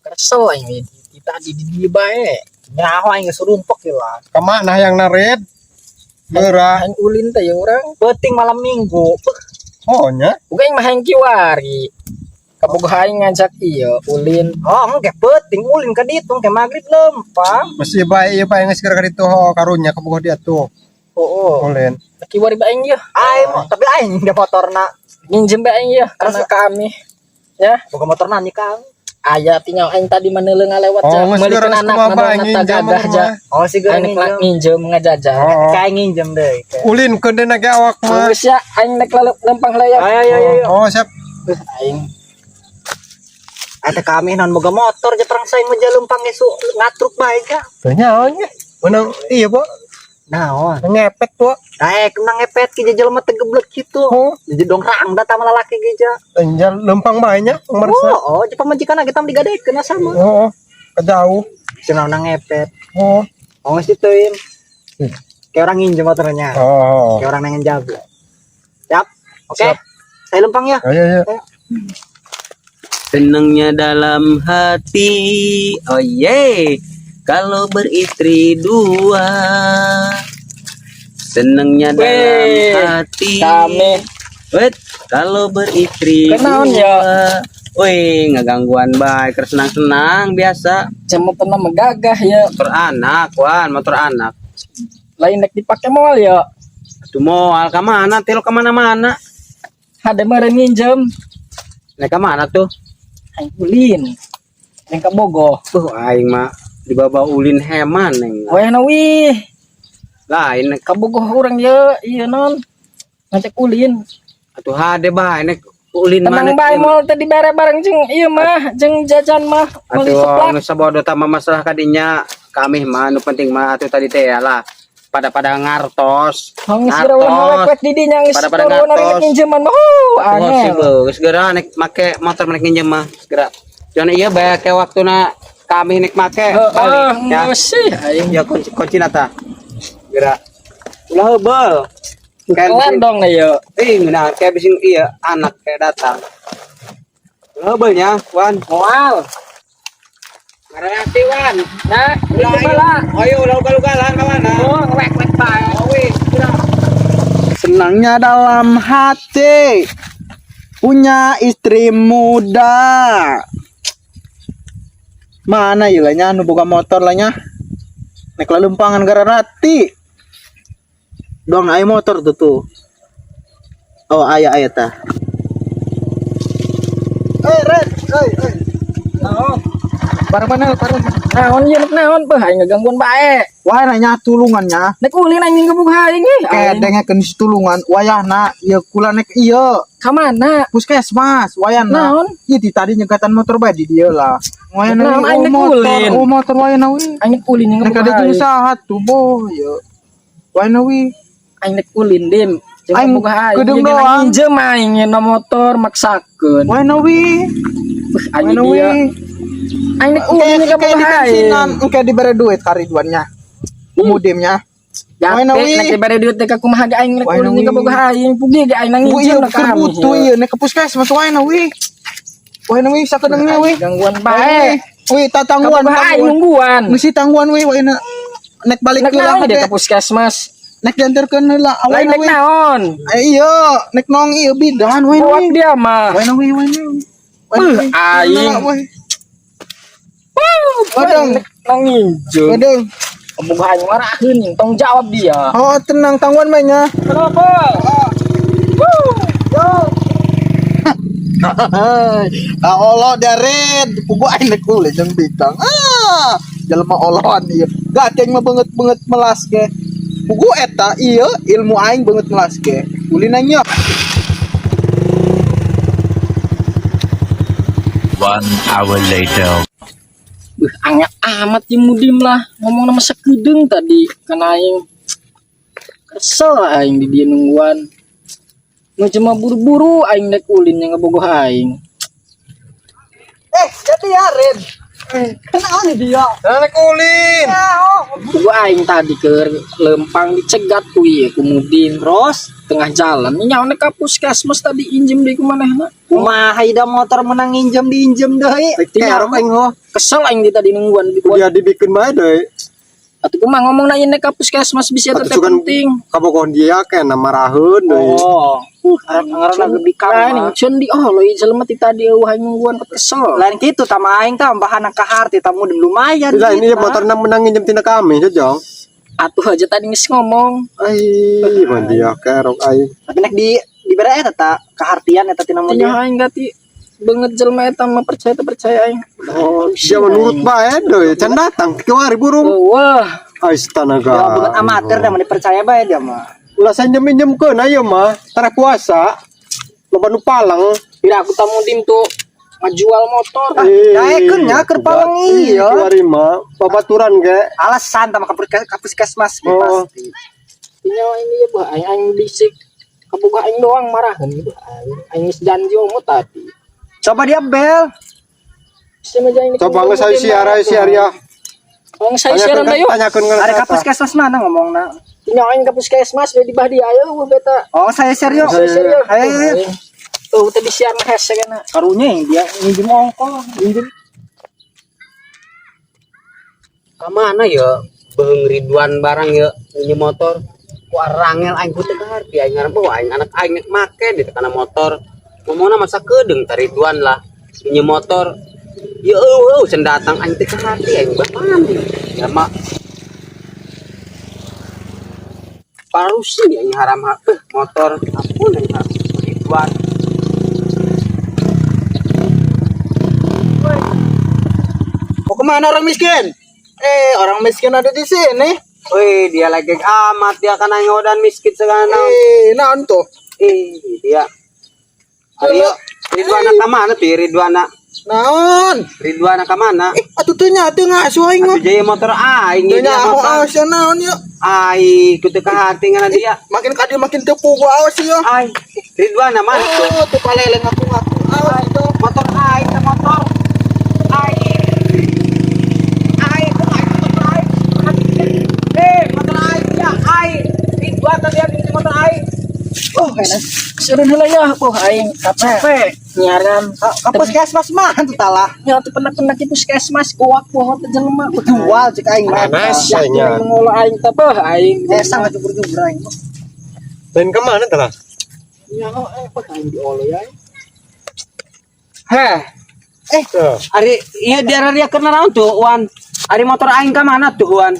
Kesel aing di tadi di dieu bae. Nyaho aing geus rumpek ieu lah. Kemana yang nared? Geura. Aing ulin teh ya urang. Peuting malam Minggu. Oh nya. Bukan aing mah hayang kiwari. Kabogoh aing ngajak ieu ulin. Oh, engke peuting ulin ka ditu engke magrib lempang. Masih bae ieu bae geus geura ka ditu ho karunya kabogoh dia tuh. Oh, oh. Ulin. Kiwari bae aing yeuh. Aing tapi aing da motorna. Nginjem bae aing yeuh karena kami. Ya, Boga motorna nih Kang. Aya tinggal aing tadi maneuleuh ngalewat Oh, ja. geus Meulikeun geura geus anak kumaha bae na nginjem gagah ja. Oh, si geura Aing nek nginjem. Nginjem ngajajan. Oh. Kayak nginjem deh. Ulin keun deuna ge awak mah. Geus ya aing nek lempang heula ya. Ayo ayo ayo. Oh, siap. Geus aing. Eta kami non boga motor je perang saing meja lempang isu ngatruk bae ka. Teu nyaho nya. Menang iya po. Naon? Ngepet po. Eh, kena ngepet ki jelema teh geblek kitu. Oh, Jadi dong rang da tama lalaki ge ja. enjal lempang bae nya marsa. Oh, oh, je pamajikan kita digadekeun sama. Oh, kejauh. Cenah ngepet. Oh. Oh, geus dituin. Kayak orang nginjem motornya. Oh. Kayak orang nengen jago. Siap. Oke. Siap. Saya lempang ya. Ayo ayo. Senangnya dalam hati, oh ye, kalau beristri dua. Senangnya dalam Weh, hati. Kami Wait, kalau beristri Kenaon dua. ya? Wih, ngegangguan bae, keur senang-senang biasa. Cemot mah gagah ya. Motor anak, Wan, motor anak. Lain nek dipake moal ya. Aduh, moal ka mana? Teh lo ka mana-mana. Hade meureun nginjem. Nek ka mana tuh? Aing ulin. Yang ka Bogo. Aing mah dibawa ulin heman neng. Wayahna wih. Lain nek Ka Bogo urang ye, ieu non. Ngajak ulin. Atuh hade bae nek ulin Tenang mana. Bae moal teh dibere bareng jeung ieu mah, jeung jajan mah meuli Atuh seplak. Nu sabodo tama masalah kadinya kami mah nu penting mah atuh tadi teh ya lah pada-pada ngartos. Hong geus geura ulah ngawek-wek di dinya geus Pada-pada turun ngartos. nek nginjeman mah. Huh, Oh, sih angel. geus geura nek make motor nek nginjem mah geura. Jangan iya bae ke waktuna kami nek make Heeh, balik ya. geus sih aing. Ya kunci kunci nata. Geura. Ulah heubeul. Kayak Kelan dong na ye. Eh, nah, kayak bising iya anak kayak datang. Ulah heubeul nya, Wan. Moal. Ngarati, Wan. Nah, Ulah itu bala. Ayo ulah ugal-ugalan ka mana? Oh, ngewek-wek bae. Senangnya dalam hati punya istri muda. Mana ya lah nu boga motor lah nya. Nek lalumpangan gara rati. Dong aya motor tuh tuh. Oh, aya aya tah. Eh, Red, eh, eh. Barang mana, barang mana? Naon ieu nek naon beuh aing ngegangguan bae. Wah, nanya tulungannya. Nek ulin aing ngebuka aing ih. Aing. Kedengekeun si tulungan wayahna ieu kula nek ieu Ka mana? Puskesmas wayahna. Naon? Ieu di tadi nyegatan motor bae di dieu lah. Wayahna Naon, we, aing oh, nek motor, ulin. oh motor wayahna we. Aing nek ulin yang Nek ngebuka ada jeung aing. saha tuh boh ieu. Wayahna we. Aing nek ulin dim. Jeung Aing ngebuka aing. kedeung Ieu geuna doang. nginjem aing na motor maksakeun. Wayahna we. Beuh aing Wayahna we. dia. Aing nek ulin Kayak yang kayak di ngebuka aing. bensinan, engke dibere duit kariduannya. Mudimnya. Wayahna Jate we. nek dibere duit teh ka kumaha ge aing nek Wayahna ulin yang we. ngebuka aing. Pugi ge aing nang Bu nginjem ieu na keur kami. butuh ieu nek ke puskesmas wayahna we. Wayahna we sakedeungnya we. Gangguan bae. Wih, tatangguan, Kabogoh aing tangguan. nungguan. Mesti tangguan we wayahna nek balik Nek heula naon dia hade. ke puskesmas? Nek diantarkeun heula Lain awalna nek we. naon? Eh, iya, nek nong iya bidan we. Buat dia mah. Wayahna we, wayahna we. Beuh, aing. Wadeng. Nek nang nginjem. Wadeng. Kabogoh aing maraheun tong jawab dia. Oh, tenang tangguan mah nya. Kenapa? Ah, Allah dared, pugu aing nek ulin jeung bidang. Ah, jelema olohan ieu. Gak mah beungeut-beungeut melas ge. Pugu eta ieu ilmu aing beungeut melas ge. Ulin nya. 1 hour later. Beuh, angel amat ya mudim lah. Ngomong nama sekedeung tadi kan aing. Kesel aing di dia nungguan. Nu cuma buru-buru aing nek ulin yang ngebogoh aing. Eh, jadi ya, Ren. Kenapa dia? Nek ulin. Pugu aing tadi ke lempang dicegat ku ieu ku mudim. Terus Tengah jalan nyawa ka puskesmas tadi injem deui ku manehna. Kumaha ida motor menang injem diinjem deui. Kerok aing ho. Kesel aing di tadi nungguan di Dia dibikin bae deui. Atuh kumaha ngomong na ieu ka puskesmas bisa Atuh teh sugan penting. Kabogoh dia kena maraheun deui. Oh. Ngaranna gebikang Lain mah. ceun di oh lo jelema ti tadi eueuh aing nungguan kesel. Lain kitu tama aing tambahan kaharti tamu lumayan. Lah ini duitna. motorna menang nginjem tina kami, Jong. Atuh aja tadi geus ngomong. Ai, man dia kerok aing. Tapi nek di dibere eta ta kahartian eta tina Tanya model. aing gati banget jelema eta mah percaya teu percaya aing. Oh, dia menurut bae deui, can datang kiwari burung. Oh, wah, Astanaga. Ya banget amatir dah mun dipercaya bae dia mah. Ulah saya njem-njemkeun ayeuna mah, tara kuasa. Loba nu palang. Pira aku tamu dim tuh ngajual motor. Daekeun nya keur palang ieu. Kiwari mah babaturan ge. Alasan tama ka puskesmas ge Oh. pasti. Nya ini ya bah aing aing bisik kaboga aing doang marahan gitu. Aing aing geus janji omo tadi. Coba dia bel. Bisa mah jangan Coba geus ayo siar ayo siar ya. Wong saya siaran da yuk. Tanyakeun ka Ada ka puskesmas mana ngomongna? Nya aing ka puskesmas di bah dia ayo wah beta. Oh, saya serius. Saya serius. Ayo, ayo. Oh, tadi siar hese kana. Karunya yang dia nginjem ongko, nginjem. Kamana ya beung Ridwan barang ya ini motor ku arangel aing ku teu ngarti aing ngaran bawa aing anak aing nek make di kana motor ngomongna masa kedeung ta Ridwan lah ini motor ya eueuh sen datang aing teu ngarti aing bapan ya mak parusi aing haram motor ampun aing haram Ridwan. Mau kemana orang miskin? Eh, orang miskin ada di sini. Wih, dia lagi amat dia kan aing ngodan miskin segala naon. Eh, naon tuh? Eh, dia. Ayo, Ridwana ka mana tuh Ridwana? Naon? Ridwana ka mana? Eh, atuh teu nya teu ngasuh aing mah. Atuh jaya motor aing Teu dia nyaho motor. awas ya naon ya. Ai, kutu ka hati ngaran dia. Makin kadi makin teu pugu awas ya. Ai, Ridwana mana tuh? Oh, tuh paleleng aku ngaku. Awas tuh. Motor aing teh motor. Ai. Ai, kok aing motor aing. Eh, motor aing dia, ai. Ridwan tadi di motor aing. Oh, enak. Siaran heula ya, oh aing capek nyiaran. Ka puskesmas mah tuh talah. Nya teu pernah-pernah ki puskesmas goak poho teh jelema. Jual cek aing mah. Panas nya. Mengolah aing teh beuh aing. Eh, sangat jubur-jubur aing. Lain kemana telah? Nya oh beuh aing diolo ya. Heh, Tuh. ari ieu dia dia kena naon tuh, Wan? Ari motor aing ka mana tuh, Wan?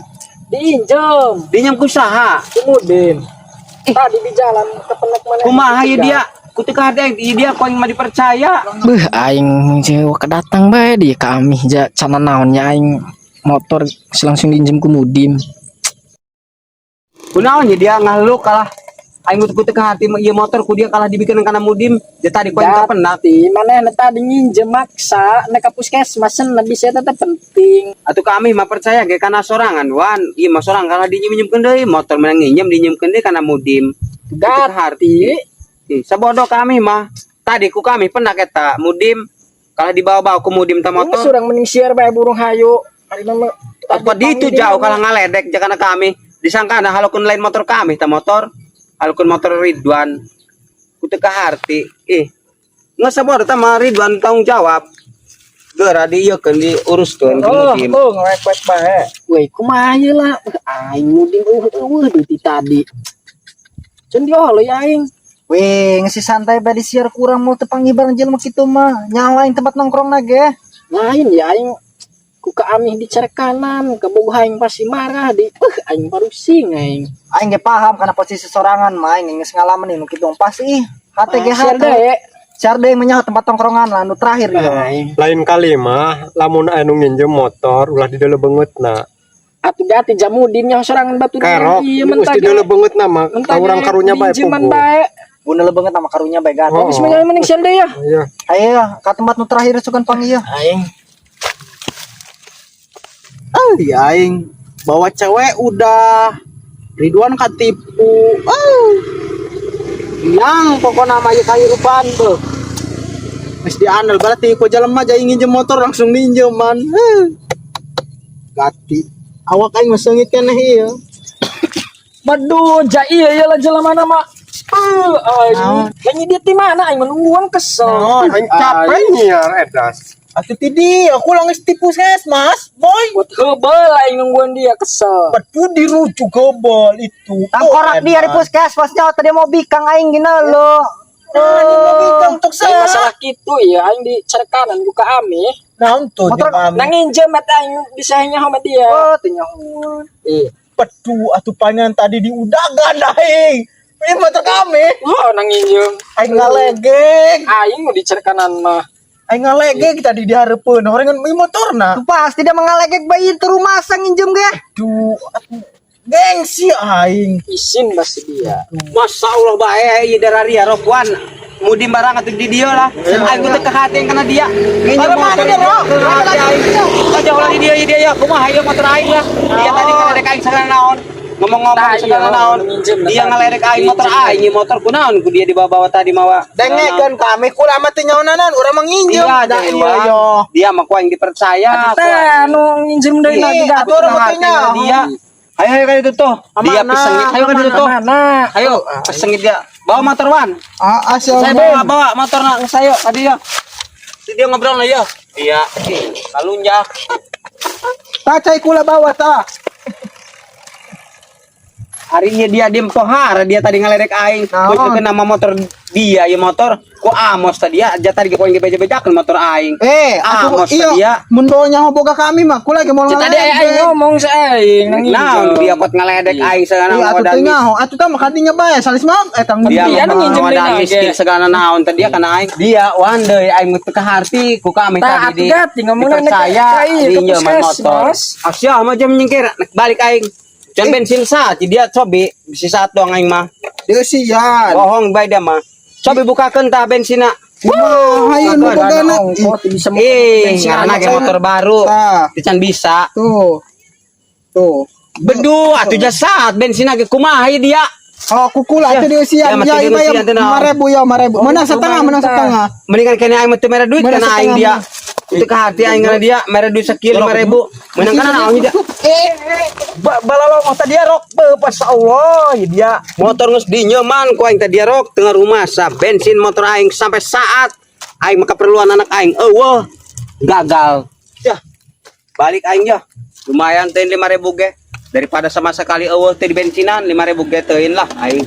Diinjem Dinyam ku saha? kemudian tadi di jalan kepenek mana Kumaha ieu dia? Ku teu ka hati ieu dia ku aing mah dipercaya. Beuh aing cewek kedatang bae dia kami ja cana naonnya aing motor langsung diinjem ku Mudim. Kunaon ya dia ngaluk kalah aing ku teu ka hati ieu motor ku dia kalah dibikin kana Mudim. Dia tadi ku aing kapenak. Di mana tadi nginjem maksa nek ka puskesmas cenah bisa tetep penting. Atuh kami mah percaya ge kana sorangan Wan. Ieu mah sorang kalah dinyem-nyemkeun deui motor menang nginjem dinyemkeun deui kana Mudim. Gati Ih, sabodo kami mah. Tadi ku kami penak eta Mudim kalah dibawa-bawa ku Mudim ta motor motor. surang mending siar bae burung hayu. Ari mah Apa di itu jauh kalah ngaledek jakana kami. Disangka nah halukun lain motor kami ta motor. Halukun motor Ridwan. Ku teu kaharti. Ih. Nggak sabodo ta mah Ridwan tanggung jawab. Geura diieukeun diuruskeun ku Oh, Mudim. oh ngewek-wek bae. Weh, kumaha ieu lah. Aing Mudim eueuh eueuh di tadi. Ceun diolo ya aing. Weh, ngisi santai bae di siar kurang mau tepangi bareng jelema kitu mah. Nyalain tempat nongkrong na ge. Lain ya aing ku ka amih dicerekanan, kabogoh aing pasti marah di. Aing parusing aing. Aing ge paham karena posisi sorangan mah aing geus ngalaman nu kitu pas ih. Hate ge Siar hate. deui. Siar deui menyaho tempat tongkrongan lah nu terakhir gitu. Aing. Lain kali mah lamun anu nginjem motor ulah di dalam beungeutna. Atuh gati jamudin nya sorangan batu Kerok, iya geus di dalam beungeutna mah mentah ka urang karunya bae Injeman pugu. bae. Bunda banget sama karunya bae gati. Oh. Geus mending mending siar deui ya. Iya. Ayo ka tempat nu terakhir sukan panggil. Aing. Ah, ya aing bawa cewek udah Ridwan katipu. Ah, Yang pokokna mah ieu kahirupan beuh. geus diandel berarti ku jelema jai nginjem motor langsung diinjeman. Heuh. Gati. Awak aing mah seungit keneh ieu. Waduh, ja iya iya lah jelema nama. Aing. Lagi dia di mana aing menungguan kesel. Aing capek nyiar edas. Atuh ti dia, aku langis tipu ses, Mas. Boy. Buat hebel aing nungguan dia kesel. Padu dirujuk gobol itu. Tangkorak dia di puskesmasnya tadi mau bikang aing gina lo. Nah, ini mau bikang untuk Aing saya. masalah gitu ya aing di cerekanan ku ka Ami. Naon tuh Motor- jeung kami. Nang injem eta aing bisa nyaho sama dia. Oh, teu nyaho. Eh. Pedu atuh pangan tadi di udagan aing. Ini motor kami. Oh, nang injem. Aing ngalegeg. Aing mau di cerekanan mah. Aing ngalegeg tadi di hareupeun. Horengan ieu motorna. Tuh pasti dia mengalegek bayi itu rumah sang injem ge. Duh, atuh gengsi aing. Isin pasti dia. Masya Allah bae ieu dararia rokuan. Mudim barang atuh di dia lah. Aing teh kehati kana dia. Pada mana dia, Rok? Aja ulah di dia ieu dia ya. Kumaha ieu motor aing lah. Dia tadi ngaledek aing sagala naon. Ngomong-ngomong Tah, segala iya, naon. nginjem, Dia tadi. ngaledek aing motor Nginjem. aing ieu motor kunaon ku dia dibawa-bawa tadi mawa. Dengekeun kami kula mah teu nyaonanan, urang mah nginjem. Iya, Da iya, iya yo. Dia mah ku aing dipercaya. Teh anu nginjem deui Iya, lagi dah. atuh urang mah teu nyaho. Dia. Ayo ayo ka ditu tuh. Dia Amana. pesengit. Ayo ka ditu tuh. Mana? Ayo pesengit dia. Bawa motor Wan. Ah, ah, Saya bawa bawa motor nak saya tadi ya. Dia ngobrol lah ya. Iya, kalunjak. Ta cai kula bawa ta. Hari ini dia diem pohara dia tadi ngalerek aing. Naon? Gua juga nama motor dia ya motor. Ku amos tadi ya, aja tadi ku aing beja-bejakeun motor aing. Eh, atuh Amos iya, dia. mun bawa nyaho boga kami mah kula ge moal Tadi aing ngomong sa aing nang Naon dia kot ngaledek aing segala Iya, atuh modal teu nyaho, atuh tah mah kadinya bae salis mah eta Dia Dia mah nginjem modal deui miskin ge. segala naon tadi dia kana aing. Dia wan deui aing teu kaharti ku kami Tah, tadi di atuh gati ngomongna nek dipercaya ka ieu, di ke nyeman motor. puskesmas. Asia mah jam nyingkir nek balik aing. Can bensin sa, dia cobi bisa satu doang aing mah. Dieusian. Bohong bae dia mah. Cobi bukakeun tah bensina. Kumaha hayu nu bogana? Ongkos bisa Eh, bensin ngaranna aja. ge motor baru. Tah, Can bisa. tuh. Tuh. Bedu atuh jasad bensin ge kumaha ieu dia. Oh, kukula atuh dieusian. Ya, Ya, mati ieu mah ya dieusian teh naon. 5000 ya, 5000. Menang setengah, menang setengah. Mendingan kene aing mah teu mere duit Mana kana aing setengah, dia. Itu ke hati aing kana dia mere duit sakieu 5000. Menang kana naon dia. Balalong tadi dia rok pas Allah ya dia motor geus dinyeman ku aing tadi dia rok tengah rumah sa bensin motor aing sampai saat aing mah keperluan anak aing eueuh gagal. Ya. Balik aing ya. Lumayan teh 5000 ge. Daripada sama sekali eueuh teh di bensinan 5000 ge teuin lah aing.